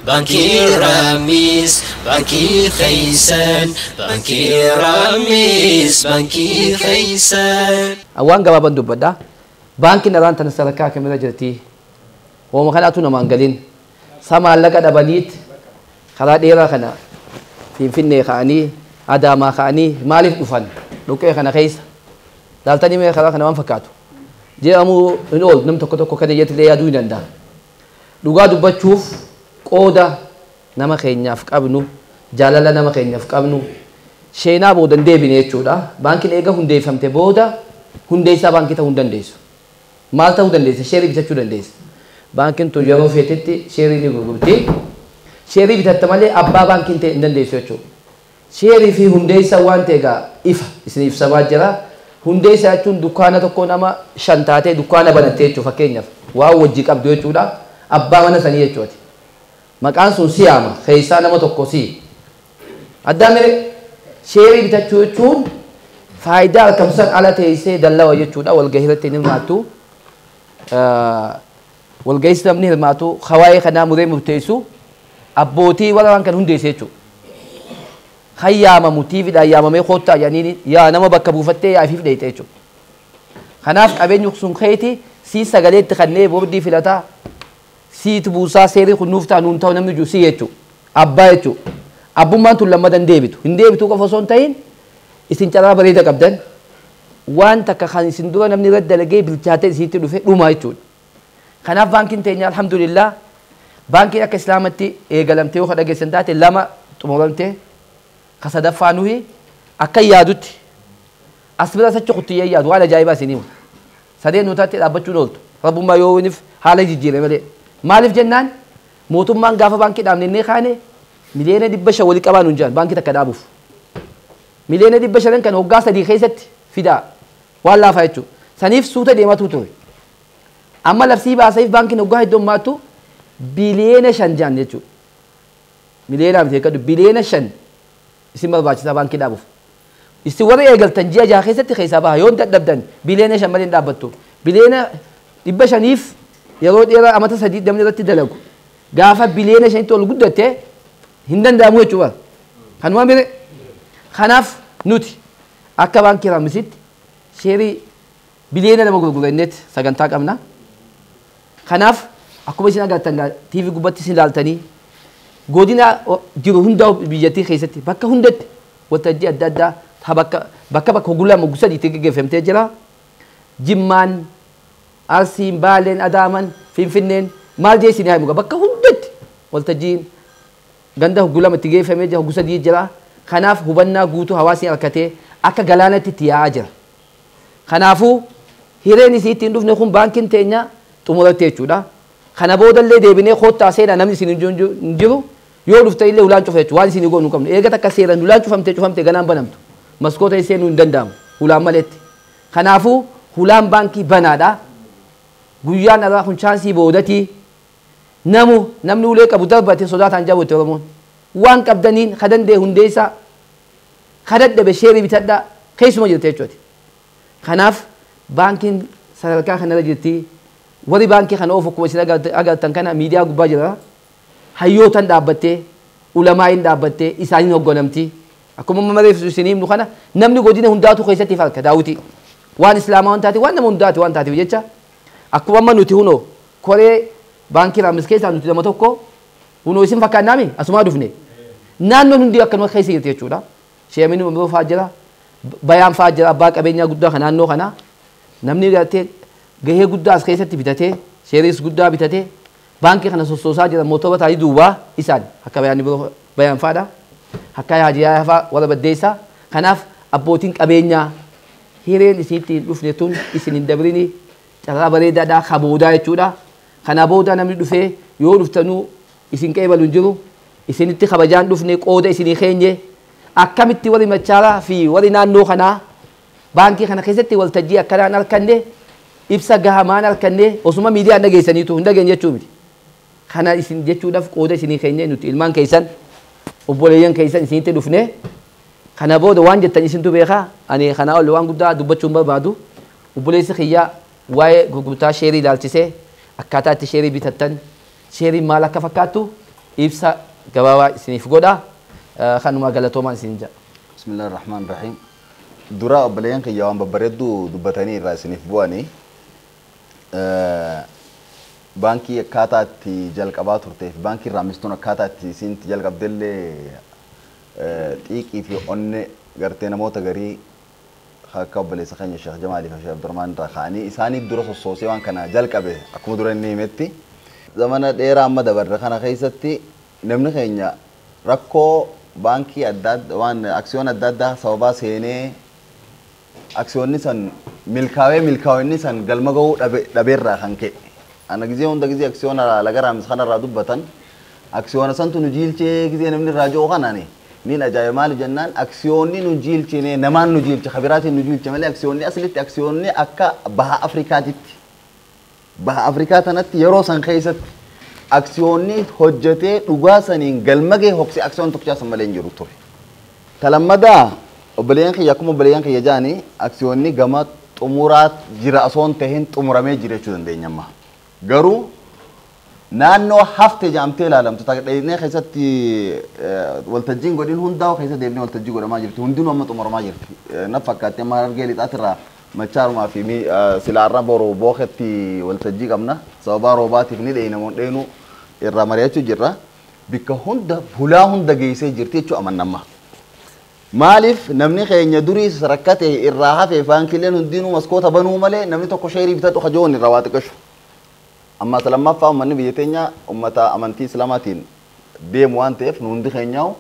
Baankii Raamis, Baankii Keessan, Baankii Raamis, Baankii Keessan. Waan gabaaban dubbadha. Baankiin araan tana sadarkaa kamirra jirti? Hooma kanaatu namaan galin. Sa maallaqa dhabaniit karaa dheeraa kana Finfinnee ka'anii Adaamaa ka'anii maaliif dhufan dhoqqee kana keessa? Laaltanii mee karaa kana waan fakkaatu? Jedhamuu hin oolu nam tokko tokko kana ijatti illee yaaduu hin danda'a. Dhugaa dubbachuuf qooda nama keenyaaf qabnu, jaalala nama keenyaaf qabnu, sheenaa booda hin deebine jechuudha. Baankiin eega hundeeffamte booda hundeessaa baankii ta'uu hin dandeessu. Maal ta'uu dandeessa? Sheerii bitachuu dandeessa. Baankiin tun yeroo feetetti sheerii ni gurgurti. Sheerii bitatta malee abbaa baankii hin dandeessu jechuudha. Sheerii fi hundeessaa waan ta'e egaa ifa isin ibsamaa jira. Hundeessaa jechuun dukkaana tokko nama 5 taatee dukkaana banattee jechuudha fakkeenyaaf. Waan wajji qabdu jechuudha. Abbaa mana sanii jechuudha. Maqaan sun siyaama keessaa nama tokko si. Addaa mere sheerii bitachuu jechuun faayidaa argamsan ala teessee dallawa jechuudha. Walgahii irratti hin hirmaattu. Walgahii namni hirmaatu hawaayee kanaa muree murteessu abbootii warra waan kan hundeesse jechuudha. Hayyaamamu tiiviidhaan yaamamee koottaa jedhanii yaa nama bakka buufattee yaa ifiif dheeyte jechuudha. Kanaaf qabeenyi sun keeti sii sagaleetti kannee boordii filataa siitu buusaa seerii kun nuuf ta'a nuun ta'u namni jiru sii jechuudha. Abbaa jechuudha. Abbummaan tun lammadan deebitu. Hin deebituu qofa osoo hin ta'in isin carraa bareeda qabdan waan takka kan isin dura namni irratti dalagee bilchaatee isinitti dhufe dhumaa jechuudha. Kanaaf baankiin teenya alhamdulillah baankiin akka islaamatti eegalamtee yoo dhageessan taate 2 xumuramtee ka sadaffaa nuyi akka yaadutti as bira sacha kuttiyyee yaadu waan ajaa'ibaa isinii hima. Sadeen nu taate dhaabbachuun ooltu. Rabbummaa yoo winiif haala jijjiire malee. Maaliif jennaan mootummaan gaafa baankii dhaabne inni kaane miliyoona 500 walii qabaa nuun jedhan baankii takka dhaabuuf. Miliyoona 500 kan hoggaa 3 keessatti fidaa waan laafaa jechuudha. Saniif suuta deematu ture. Amma labsii baaseef baankiin hoggaa heddummaattu biliyoona 5 jedhan jechuudha. Miliyoona miti eeggatu biliyoona 5 isin barbaachisaa baankii dhaabuuf. Isin warra eegaltan ji'a 6 keessatti keessaa baha yoo dadhabdan biliyoona 5 malee hin dhaabbattu. Biliyoona 500 yeroo dheeraa amata 3 namni irratti dalagu. Gaafa biliyoona 5tti ol guddatte hin danda'amu jechuudha. Kanumaan bire. Kanaaf nuti akka baankii Raamisitti sheerii biliyoona 2 gurguranneet sagantaa qabna. Kanaaf akkuma isin agartan TV gubbatti isin ilaaltanii godina jiru hunda biyyattii keessatti bakka hundatti waltajjii adda addaa bakka bakka hoggulaa moggusa itti gaggeeffamtee jira. Jimmaan, Arsiin, Baaleen, Adaaman, Finfinneen maal jee isin haa bakka hundatti waltajjiin ganda hoggulaa itti geeffamee jira hoggusa jira. Kanaaf hubannaa guutuu hawaasni harkatee akka galaanatti itti yaa'aa jira. Kanaafuu hireen isii ittiin dhufne kun baankiin teenya xumuratte jechuudha. Kana boodallee deebinee koottaa seenaa namni isin hin jiru yoo dhufte illee ulaan cufa jechuudha. Waan isin goonu hin qabnu. Eega takka seeraan ulaan cufamtee cufamtee ganaan banamtu. Maskoota seenuu hin danda'amu ulaan maletti. Kanaafuu hulaan baankii banaadha. Guyyaan irraa kun chaansii boodatii namni ulee qabu darbate sodaataan jabuutti Oromoon. Waan qabdaniin kadandee hundeessaa kadadhabe sheerii bitadhaa keessuma jirte jechuudha. Kanaaf baankiin sadarkaa kanarra jirti. Warri baankii kana oofu akkuma isin agartan kana miidiyaa gubbaa jira. Hayyootaan dhaabbattee ulamaa'iin dhaabbattee isaaniin hoogganamti. Akkuma amma reefsu isin himnu kana namni godina hundaatu keessatti farka daawwitii. Waan islaamaa waan taate waan nama hundaati waan taateef jecha akkuma amma nuti hunoo koree baankii Raamis keessaa nuti nama tokko hunoo isin fakkaannaami asumaa dhufne. Naannoon hundi akkanuma keessa jirti jechuudha. Sheemini Umroo fa'aa jira, Bayaan fa'aa jira, abbaa qabeenyaa guddaa kan naannoo kana namni gartee gahee guddaa as keessatti bitatee, sheeriis guddaa bitatee baankii kana sossoosaa jira mootora taa'ii duwwaa isaan akka Bayaan biroo Bayaan fa'aadha. Akka Haajiyaa fa'aa warra baddeessaa. Kanaaf abbootiin qabeenyaa hireen isinitti hin dhufne tun isin hin dabrini carraa bareedaadhaa kaboodaa jechuudha. Kana booda namni dhufee yoo dhuftanuu isin qeebalu hin jiru. Isinitti kabajaan dhufne qooda isinii keenye akkamitti warri machaaraa fi warri naannoo kanaa baankii kana keessatti waltajjii akkanaan harkanne ibsa gahamaan harkanne osuma miidiyaan dhageessaniitu hin dhageenye jechuu miti. Kana isin jechuudhaaf qooda isinii keenye nuti ilmaan keessan obboleeyyan keessan isinitti dhufne kana booda waan jettan isintu beekaa ani kanaa ol waan guddaa dubbachuu hin barbaadu. Obboleessi kiyyaa waa'ee gurgurtaa sheerii ilaalchisee akkaataa itti sheerii bitattan sheeriin maal akka fakkaattu ibsa gabaabaa isiniif godha. Kanuma galatoomaan isin jedha. Bismillahir Rahmanir Rahim. Dura obboleeyyan kiyya waan babbareedduu dubbatanii irraa isiniif bu'anii baankii akkaataa itti jalqabaa turteef baankii raamistuun akkaataa itti isiin itti jalqabdellee xiiqii fi onne gartee namoota garii akka obboleessa keenya Sheekh Jamaalii fi Sheekh Abdurrahmaan irraa ka'anii isaanii dura sossoosee waan kana jalqabe akkuma dura inni himetti. Zamana dheeraa amma dabarre kana keessatti namni keenya rakkoo baankii adda addaa waan aksiyoon adda addaa sababaa seenee aksiyoonni san milkaa'inni san galma gahuu dhabeerraa kan ka'e. Ana gizee hunda gizee aksiyoona laga raamis kanarraa dubbatan aksiyoona santu nu jiilchee gizee namni irraa ji'u kanaani niin ajaa'iba maali jennaan aksiyoonni nu jiilchine namaan nu jiilche kabiraatiin nu jiilche malee aksiyoonni aslitti aksiyoonni akka baha Afrikaatitti baha Afrikaa tanatti yeroo san keessatti aksiyoonni hojjetee dhugaa saniin galma gahee hoksee aksiyoon tokkichaa san malee hin jiru ture. Talammadaa obboleeyyan kiyya akkuma obboleeyyan kiyya jaanii aksiyoonni gama xumuraa jira osoo hin tahin xumuramee jira jechuu dandeenya amma. Garuu naannoo hafte jaamtee ilaalamtu dhaqnee keessatti waltajjiin godhin hundaa'u keessa deemnee waltajjii godhamaa jirti hundinuu amma xumuramaa jirti. Na fakkaatti amma Harargee lixaatirraa Machaarumaa fi silaarraa boroo booketti waltajjii qabna sababaa roobaatiif ni dheeyna moon dheenuu irraa mari'achuu jirra. Bikka hunda hulaa hunda geessee jirti jechuu amannamma. Maaliif namni keenya durii rakkate irraa hafe baankiileen hundinuu maskoota banuu malee namni tokko sheerii bitadhu kajoon irraa waa xiqqashu. Amma lammaffaa uummanni biyya teenya uummata amantii Islaamaatiin deemu waan ta'eef nu hundi keenyaa'u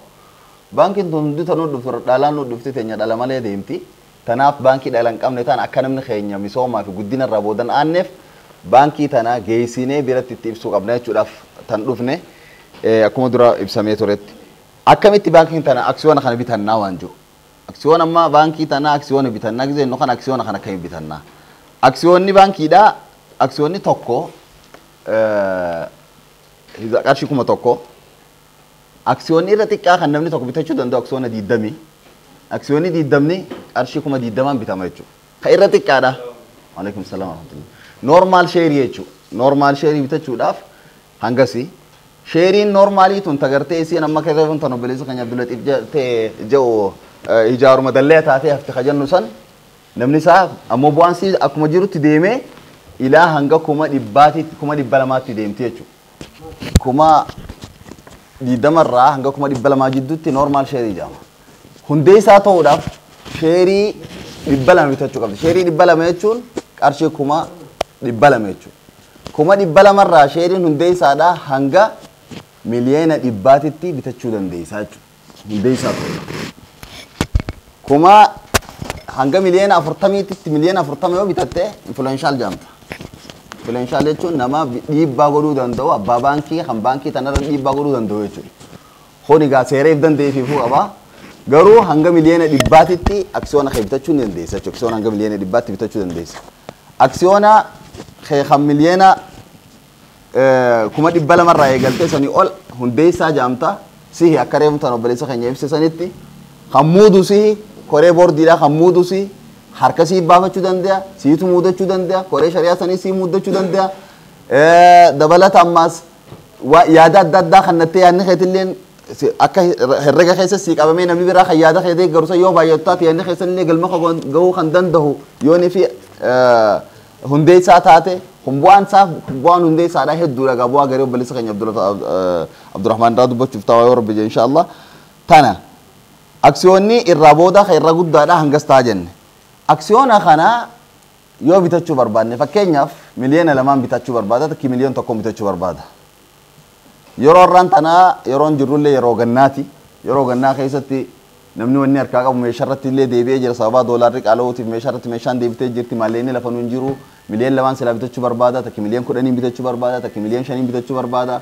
baankiin tun hundi tanuu dhuftu dhalaan nu dhufti teenya dhala malee deemti. Tanaaf baankii dhala hin qabne taan akka namni keenya misoomaa fi guddina irraa boodan aanneef baankii tana geessinee biratti itti ibsuu qabna jechuudhaaf tan dhufne akkuma dura ibsamee turetti. Akkamitti baankiin tana aksiyoona kana bitannaa waan jiru. Aksiyoona amma baankii tana aksiyoona bitannaa gisee nu kana aksiyoona kana akkamiin bitannaa. Aksiyoonni baankiidhaa aksiyoonni tokko qarshii 1000 aksiyoonni irra xiqqaa kan namni tokko bitachuu danda'u aksiyoona 20 aksiyoonni 20 qarshii 20,000 bitama jechuudha. Kan irra xiqqaadha. Waalaikum salaam warahmatullah. Normaal sheerii jechuudha. Normaal sheerii bitachuudhaaf hangasi sheeriin normaalii tun tagartee isiin amma keessa tan obboleessa keenya Abdullatiif ta'e jedhu ijaaruma dallee taatee hafte kajannu san namni isaa ammoo bu'aan sii akkuma jirutti deemee ilaa hanga 100,000 200,000 deemti jechuudha. 20,000 irraa hanga 200,000 jidduutti normaal sheerii jedhama. Hundee isaa ta'uudhaaf sheerii 200 bitachuu qabdi. Sheerii 200 jechuun qarshii 200,000 jechuudha. 200,000 irraa sheeriin hundee isaadhaa hanga 100,000,000 bitachuu dandeessa jechuudha. Hundee isaa ta'uudhaaf. Hanga 40,000,000 40,000,000 yoo bitatte influential jedhamta. Influential jechuun nama dhiibbaa godhuu danda'u abbaa baankii kan baankii tanarra dhiibbaa godhuu danda'u jechuudha. Kun egaa seera if danda'eefifuu qaba. Garuu hanga 100,000,000 aksiyoona kee bitachuu ni dandeessa jechuudha. Aksiyoona hanga 100,000,000 bitachuu dandeessa. Aksiyoona kee kan 200,000 irraa eegaltee sanii ol hundee isaa jaamta sihi akka reefu tan obboleessa keenya ibse sanitti kan muudu sihi koree boordiidhaa kan muudu sihi harka sii baafachuu danda'a siitu muudachuu danda'a koree shari'aa sanii sii muudachuu danda'a dabalata ammaas yaada adda addaa kan nattee yaadni keetilleen akka herrega keessa sii qabamee namni biraa kan yaada kee deeggaru san yoo baay'atu taate yaadni keessa illee galma gahuu kan danda'u yoo inni fi hundee isaa taate kun bu'aan isaa bu'aan hundee isaadhaa hedduudha gaa bu'aa garee obboleessa keenya Abdurrahmaan irraa dubbachuuf ta'a yoo rabbi jedhe inshaallah. Tana aksiyoonni irraa booda kan irra guddaadhaa hangas ta'a jenne. Aksiyoona kana yoo bitachuu barbaanne fakkeenyaaf 2,000,000 bitachuu barbaada takki 1,000,000 bitachuu barbaada. Yeroo irraan tanaa yeroon jirrullee yeroo gannaati. Yeroo gannaa keessatti namni wanni harkaa qabu meeshaa irratti illee deebi'ee jira sababa doolaarri qaala'uutiif meeshaa irratti meeshaan deebitee jirti maallaqni lafa nuun jiru 2,000,000 silaa bitachuu barbaada takki 10,000,000 bitachuu barbaada takki 5,000,000 bitachuu barbaada.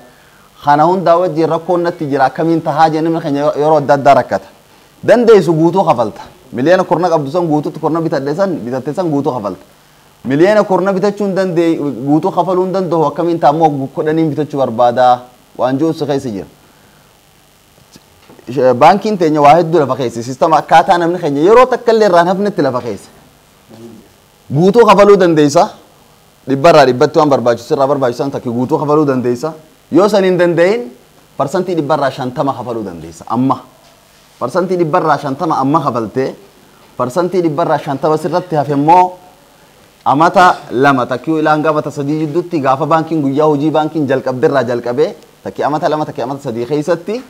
Kana hundaa wajjin rakkoon natti jira akkamiin tahaa jennee namni keenya yeroo adda addaa rakkata. Dandeessu guutuu kafalta. 10,000,000 qabdu san guutuutti kurna bitadhe san bitatte san guutuu kafalta. 10,000,000 bitachuu hin dandeenye guutuu kafaluu hin danda'u akkamiin ta'a immoo 10 bitachuu barbaada waan jiru si keessa jira. Baankiin teenya waa hedduu lafa keessa siistama akkaataa namni keenya yeroo takka illee irraa hin hafnetti lafa keessa. Guutuu kafaluu dandeessa. Dhibbarraa dhibbatti waan barbaachisu irraa barbaachisan takki guutuu kafaluu dandeessa. Yoo san hin danda'in parsantii 50% kafaluu dandeessa amma. Parsantii 50% amma kafaltee parsantii 50% sirratti hafe immoo amata 2 takkii ilaa hanga amata 3 jidduutti gaafa baankiin guyyaa hojii baankiin jalqabderraa jalqabee takkii amata 2 takkii amata 3 keessatti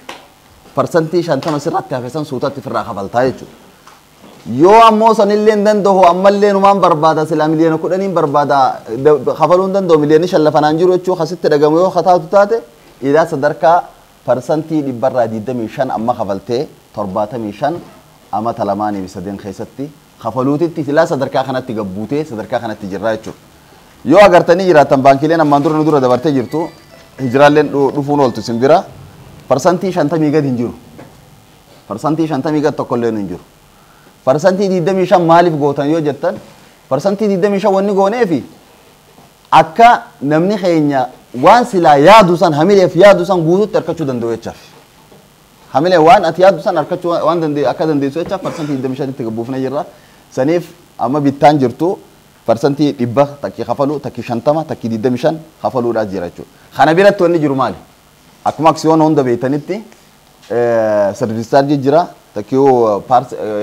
parsantii 50 sirratti hafe san suutatti ofirraa kafaltaa jechuudha. Yoo ammoo sanillee hin danda'u ammallee numaan barbaada silaa miliyoona 10 barbaada kafaluu hin danda'u miliyoonni 5 lafanaan jiru jechuu asitti dhagamu yoo kataatu taate ilaa sadarkaa parsantii 25% amma kafaltee 75 amata 2 fi 3 keessatti kafaluutitti silaa sadarkaa kanatti gabbuutee sadarkaa kanatti jirraa jechuudha. Yoo agartanii jiraatan baankiileen ammaan dura nu dura dabartee jirtu hijiraalleen dhufuun ooltu isin bira parsantii 50 gad hin jiru. Parsantii 50 gad tokkollee hin jiru. Parsantii 25 maaliif gootan yoo jettan parsantii 25 wanni gooneefi akka namni keenya waan silaa yaadu san hamileef yaadu san guututti harkachuu danda'u jechaaf. Hamilee waan ati yaadu san harkachuu waan akka dandeessu jechaaf parsantii 25 itti gabbuufnee jirra. Saniif amma bittaan jirtu parsantii 100 takkii kafaluu takkii 50 takkii 25 kafaluudhaa jira jechuudha. Kana biratti wanni jiru maali? Akkuma aksiyoona hunda beektanitti service charge jira. Takkii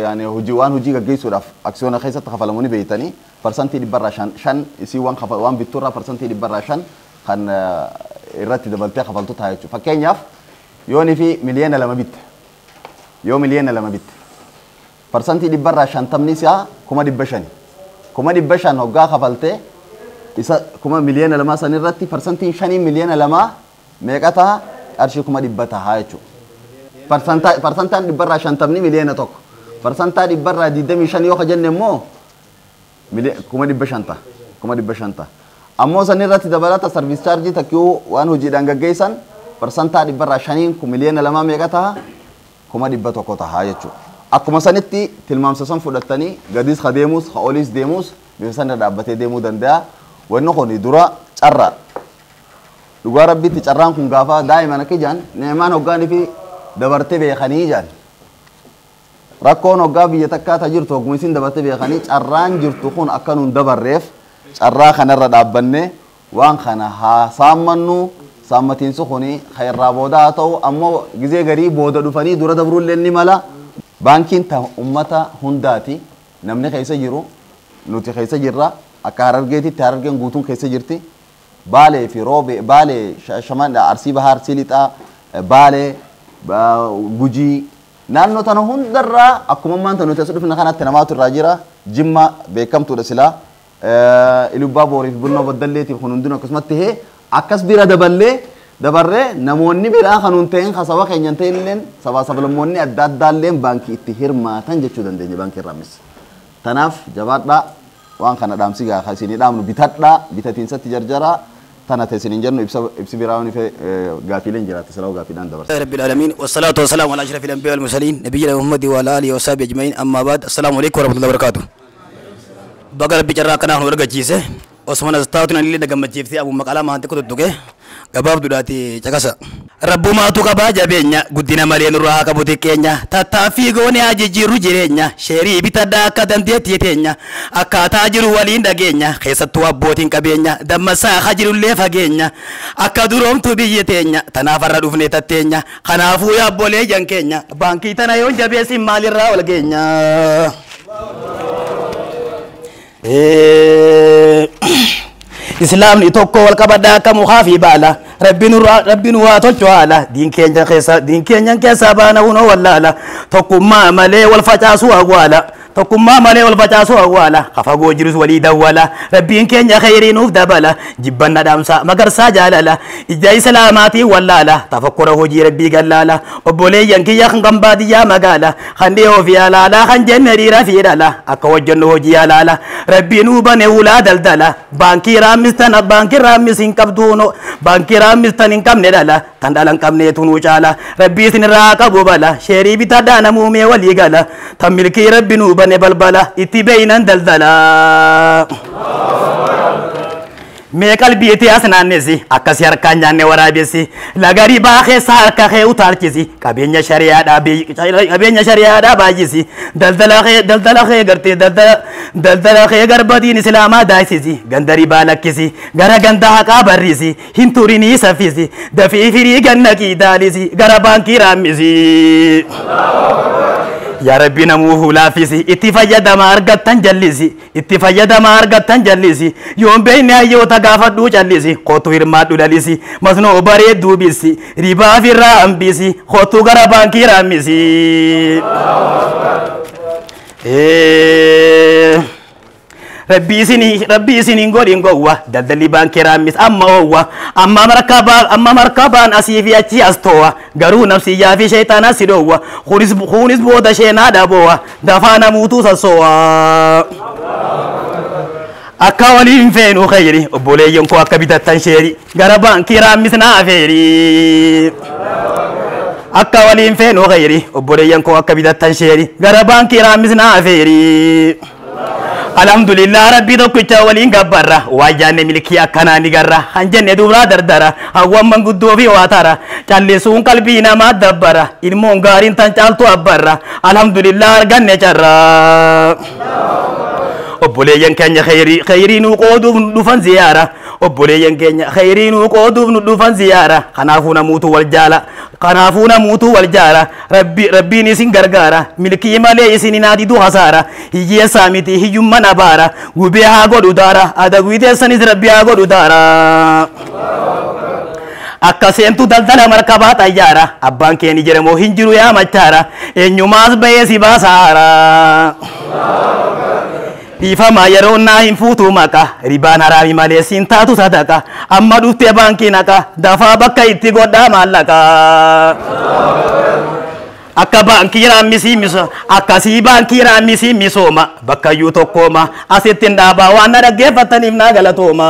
yaani hojii waan hojii gaggeessuudhaaf aksiyoona keessatti kafalamu ni beektanii parsantii 5% isii waan bittuurraa parsantii 5% kan irratti dabaltee kafaltu ta'a jechuudha. Fakkeenyaaf yoonii fi miliyoona 2 bitte yoo miliyoona 2 bitte parsantii 50% isaa 500,000 500,000 hoggaa kafaltee isa miliyoona 2 san irratti parsantiin 5 miliyoona 2 meeqa ta'a? Qarshii 100,000 ta'a jechuudha. Parsantaan 50% miliyoona 1. Parsantaa 25% yoo jenne immoo 500,000 ta'a. 500,000 ta'a. Ammoo san irratti dabalata service charge takkii waan hojiidhaan gaggeessan parsantaa 5% miliyoona 2 meeqa ta'a? 100,000 ta'a jechuudha. Akkuma sanitti tilmaamsa san fudhattanii gadis ha deemus ha olis deemus bifa sana dhaabbatee deemuu danda'a. Wanni kun dura carraa. Dhugaa rabbiitti carraan kun gaafa daa'iman akka ijaan neemaan hoggaanii fi dabartee beekanii ijaan. Rakkoon hoggaa biyya takkaa ta jirtu hogguma isin dabartee beekanii carraan jirtu kun akka nuun dabarreef carraa kanarra dhaabbannee waan kana haa saammannu. Saammatiinsi kuni irraa booda haa ta'u ammoo gizee garii booda dhufanii dura dabruullee ni mala. Baankiin ta ummata hundaati namni keessa jiru nuti keessa jirra akka Harargeetitti Harargeen guutuun keessa jirti. Baalee fi Roobee Baalee Shaman Arsii Bahaa Arsii Lixaa Baalee Gujii naannoo tana hundarraa akkuma ammaan tana nuti as dhufne kanatti namaatu irraa jira. Jimma beekamtuudha silaa Ilubbaa Boorii fi Bunnoo Baddalleetiif kun hundinuu akkasumatti tahee akkas bira daballee dabarree namoonni biraa kan hin ta'in saba keenya hin ta'in illeen sabaa sablammoonni adda addaalleen baankii itti hirmaatan jechuu dandeenya baankii Raamis. Tanaaf jabaadhaa waan kana dhaamsi gaafa isinii dhaamnu bitadhaa bitatiinsatti jarjaraa tana ta'e isiniin jennu ibsi biraa waan ife gaafiileen jiraate silaa gaafiidhaan dabarsa. رب العالمين والصلاة والسلام على أشرف الأنبياء والمرسلين نبينا محمد وعلى آله وصحبه أجمعين أما بعد السلام عليكم ورحمة الله وبركاته. بقى ربي جرا كنا هنورجع جيسه Osman astaatun anillee nagammachiiftee abu maqalaa maanti kututtuqe gabaabduudhaati caqasa. Rabbumaatu qabaa jabeenya guddina malee nurraa haa qabu xiqqeenya tattaaffii goone haa jijjiirru jireenya sheerii bitadhaa akka dandeettii teenya akkaataa jiru waliin dhageenya keessattuu abbootiin qabeenya dammasaa haa jirullee fageenya akka duroomtu biyyi teenya tanaaf har'a dhufne tatteenya kanaafuu yaabbolee jan keenya baankii tana yoon jabeessin maalirraa ol geenya. Islaamni tokko wal qabadhaa akka mukaa fi baala rabbiin waa tolchu haala diin keenyan keessa baana hunoo wallaala tokkummaa malee wal facaasuu awwaala tokkummaa malee wal facaasuu awwaala kafagoo jirus walii dawwala rabbiin keenya khayrii nuuf dabala jibbanna dhaamsa magarsaa jaalala ija islaamaatiin wallaala tafakkura hojii rabbii gallaala obboleeyyan kiyya kan baadiyyaa magaala kan dhiyoo fi alaala kan jenne dhiira fi dhala akka hojjennu hojii alaala rabbiin nuu bane ulaa daldala baankii raammistan baankii raammis hin qabduuno baankii raammistan hin qabne dhala tan dhala hin qabneetu nuu caala rabbii isinirraa qabu bala sheerii bitadhaa namuumee walii gala tan milkii rabbi nuu bane balbala itti beeynan daldala. Mee qalbii as naannesi akkasii harkaan nyaanne waraabessi laga ribaa keessa harka kee utaalchisi qabeenya shari'aadhaa baay'isi daldala kee gartee daldala kee garbadiin islaamaa daasisi ganda ribaa lakkisi gara ganda haqaa barrisi hin turinii saffisi dafii firii gannaqii daalisi gara baankii raammisi. Yaa Rabbi namuu laafisi itti fayyadama argattan jallisi itti fayyadama argattan jallisi yoon beekne hayyoota gaafadhuu callisi kootu hirmaadhu lalisi masnoo bareedduu bisi ribaa firraa hambisi kootu gara baankii raammisi. Rabbi isiniin godhin gowwa daldalli baankii raammis amma oowwa amma markabaan asii fi achi as too'a garuu nafsiyyaa fi sheexaana si dhoowwa kunis booda sheenaa dhaboo'a dafaa namuutuu sassoo'a. Akka waliin feenu khayri obboleeyyan koo akka bitattan sheeri gara baankii raammis naa afeeri. Akka waliin feenu khayri obboleeyyan koo akka bitattan sheeri gara baankii raammis naa afeeri. Alhamdulillah Rabbi tokkicha waliin gabbarra waan jaanne milkii akkanaa ni garra han jenne dubraa dardara hawwan manguddoo fi waa tara callisuun qalbii namaa dabbara ilmoon gaariin tan caaltu abbarra alhamdulillah arganne carra. Obboleeyyan keenya khayrii nuu qooduuf nu dhufan ziyaara obboleeyyan keenya khayrii nuu qooduuf nu dhufan ziyaara kanaafuu namuutu wal jaala kanaafuu namuutu wal jaala rabbiin isin gargaara milkii malee isin hin adidu hasaara hiyyeessaa miti hiyyumman abaara gubee haa godhu daara adawwii teessanis rabbi haa godhu daara. Akka seentu daldala markabaa xayyaara abbaan keeni jedhamoo hin jiru yaa machaara eenyumaas bahee si baasaara. Dhiifamaa yeroo naa hin fuutu maqa ribaan haraami malee siin taatu sadaqa amma dhuftee baankii naqa dafaa bakka itti godhaa maallaqa. Akka baankii raammisii misooma akkasii baankii raammisii misooma bakkayyuu tokkooma asitti hin dhaabaa waan na dhaggeeffataniif naa galatooma.